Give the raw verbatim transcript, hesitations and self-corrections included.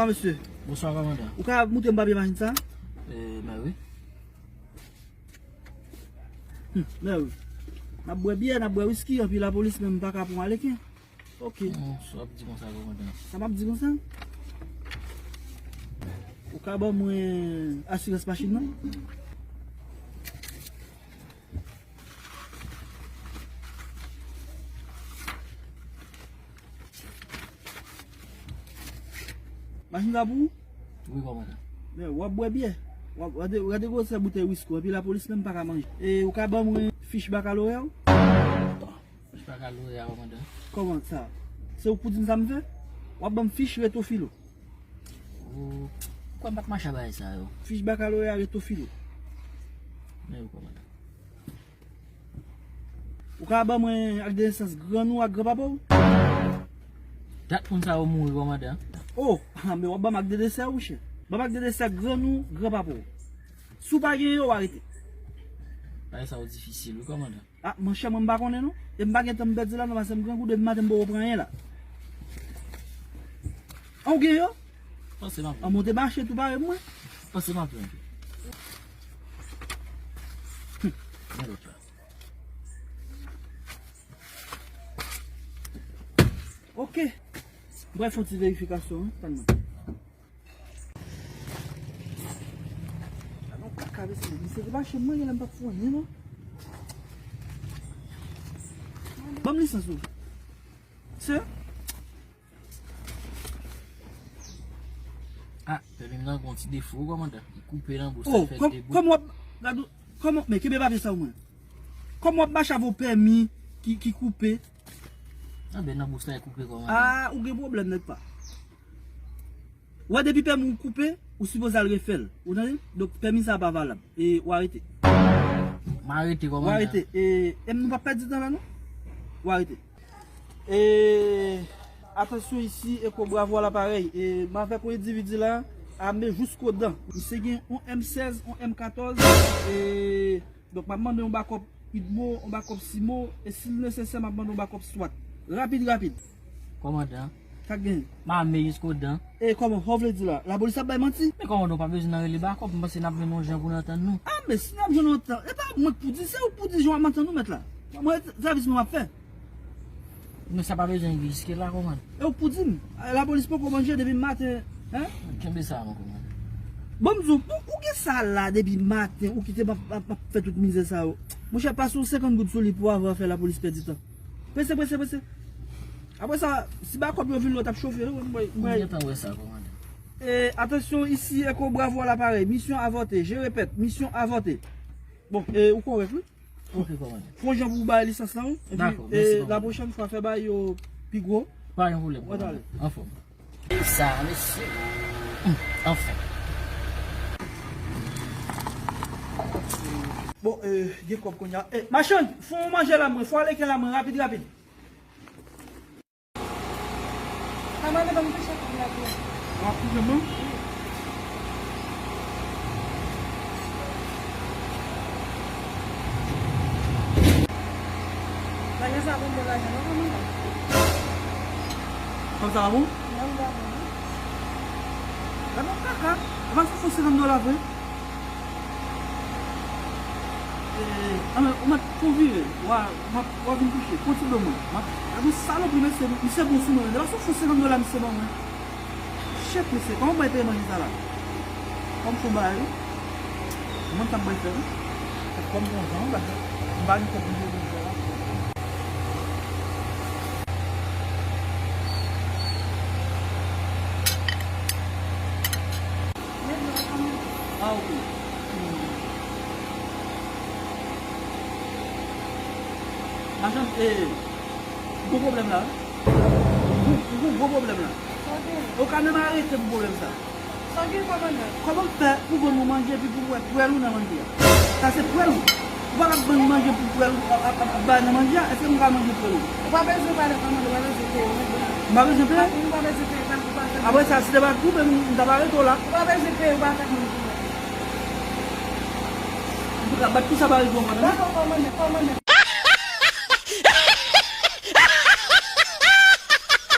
Bonswa, mesye. Bonswa, kòmandan. Ou ka montre m papye machin sa? Eh, mè wi. Hmm, mè wi. N ap bwè byè, n ap bwè wiski, anpi lapolis menm pa ka pran aleken. Ok. Hmm, sa w ap di konsa, kòmandan? Sa m ap di konsa? Ou ka ban mwen asirans machin nan? Machin la pou ou? Wi, kòmandan. Men, w ap bwè byè. W ap, gade, gade gwosè boutèy wiski w, epi lapolis menm pa ka manje. E ou ka ban mwen fich bakaloreya w? Bon, fich bakaloreya, kòmandan. Kòman sa? Se ou k pou di m sa m fè? W ap ban m fich reto filo. Ou kwè m pa t mache a bagay sa yo? Fich bakaloreya reto filo. Men wi, kòmandan. Ou ka ban mwen ak de nesans grann ou ak granpapa w? Dat moun sa yo mouri, kòmandan. Oh, men w ap ban m ak de nesans ou, chè. Ban m ak de nesans grann ou, granpapa w. Si w pa gen yo, w arete. Bagay sa yo difisil, wi, kòmandan. Ah, monchè, mwen m pa konnen non. E m pa gen tan m pèdi la non, paske m grangou depi maten m poko pran anyen la. An, ou gen yo? Panse m ap... An, monte mache tou parèy mwen. Panse m ap jwenn yo. Hum, men lòt la. Ok. M pral fè yon ti verifikasyon, wi. Tann mwen. Gade yon kaka, mesye. Misye te mache mwen, genlè m pa t fè anyen non. Ban m lisans ou. Se? Ah, pèmi m nan gon ti defo, kòmandan. Li koupe nan bouch, oh, sa fè de bout. Kòman w ap, gade, kòman, men kenbe papye sa w mwen. Kòman w ap mache avè yon pèmi ki, ki koupe? Anben nan bouch la, li koupe, kòmandan. Ah, ou gen pwoblèm nèt pa. Ou wè depi pèmi w koupe, ou sipoze al refè l. Ou tande? Donk pèmi sa a pa valab. E ou arete. M arete, kòmandan. Ou arete. E, e nou p ap pèdi tan la non. Ou arete. E, atansyon isi, Eko Bravo a laparèy. E, m avèk yon endividi la, ame jouskodan. Misye gen yon M sèz, yon M katòz, e, donk, m ap mande yon bakòp Idmo, yon bakòp Simo, e si l nesesè, m ap mande yon bakòp swat. Rapid, rapid. Kòmandan. Sa k gen? M ame jiskodan. E kòman, sa w vle di la? Lapolis ap bay manti? Men kòmandan, w pa bezwen nan rele bakòp, m panse n ap jwenn yon jan pou n antann nou. Ah, men si n ap jwenn yon antant, e pa mwen k pou di, se ou k pou di jan w ap antann nou, mèt la. Mwen, sèvis mwen m ap fè. Men sa pa bezwen riske la, kòmandan. E ou k pou di m, lapolis poko manje depi maten, en? Kenbe sa non, kòmandan. Bon, m di w, bon, ou gen sa la depi maten, ou kite m ap, ap, ap fè tout mizè sa yo. Monchè, pase yon senkant goud sou li pou avan fè lapolis pèdi tan. Prese, prese, prese. Apre sa, si bakòp yo vin lòt ap chofe, wi, m bay, m bay. M gentan wè sa, kòmandan. E, atansyon, isi Eko Bravo a laparèy. Misyon avòte. Je répète, misyon avòte. Bon, e, ou kòrèk, wi. Ok, kòmandan. Fè yon jan pou w bay lisans lan, wi. Epi, dakò, e, mèsi, kòmandan. La pwochèn fwa, fè bagay yo pi gwo. Pa gen pwoblèm, kòmandan. Anfòm. E sa, mesye. Hum, anfen. Bon, e, gen kòb kounye a. E, machann, fè yon manje la mwen, fè yon leken la mwen, rapid, rapid. Kòmandan, ban m touche kòb la pou ou. W ap touche mwen? Lajan sa bon, bon lajan, non, kòmandan? Kòb sa pa bon? Non, li pa bon, non. Gade yon kaka. Ou pa sou fon senkant dola vre? E, anben, ou mèt fè yon vire. W a, w a, w a vin touche. Pran ti dlo mwen. M ap, gade yon salopri, mesye, misye bon sou mwen. Depi sou fon senkant dola misye ban mwen. Shit, mesye, kòman m pral peye manje sa la? Fò m fè yon bagay, wi. Mwen sa m pral fè, wi. Fò m pran jan, m pa gen kòb pou m peye manje sa la. Ah, ok. Machann, e, gwo pwoblèm la, wi. Gwo, gwo, gwo pwoblèm la. Sa w gen? Yo ka menm arete m pou pwoblèm sa. Sa w gen, kòmandan? Kòman m fè pou vann ou manje epi pou m wè pwèl ou nan manje a? Sa se pwèl ou. Ou pa ka vann manje pou pwèl ou ap, ap, ap, ap bay nan manje a. Èske m ka manje pwèl ou? Ou pa bezwen pale, kòmandan, ou pa bezwen peye, ou pa bezwen peye. M pa bezwen peye? Ou pa bezwen peye, pa, ou pa bezwen peye. Apre sa, si te pa t ou menm, m t ap arete w la. Ou pa bezwen peye, ou pa ka manje. Antouka, bat pou sa pa rive ankò, tande? Dakò, kòmandan, kòmandan.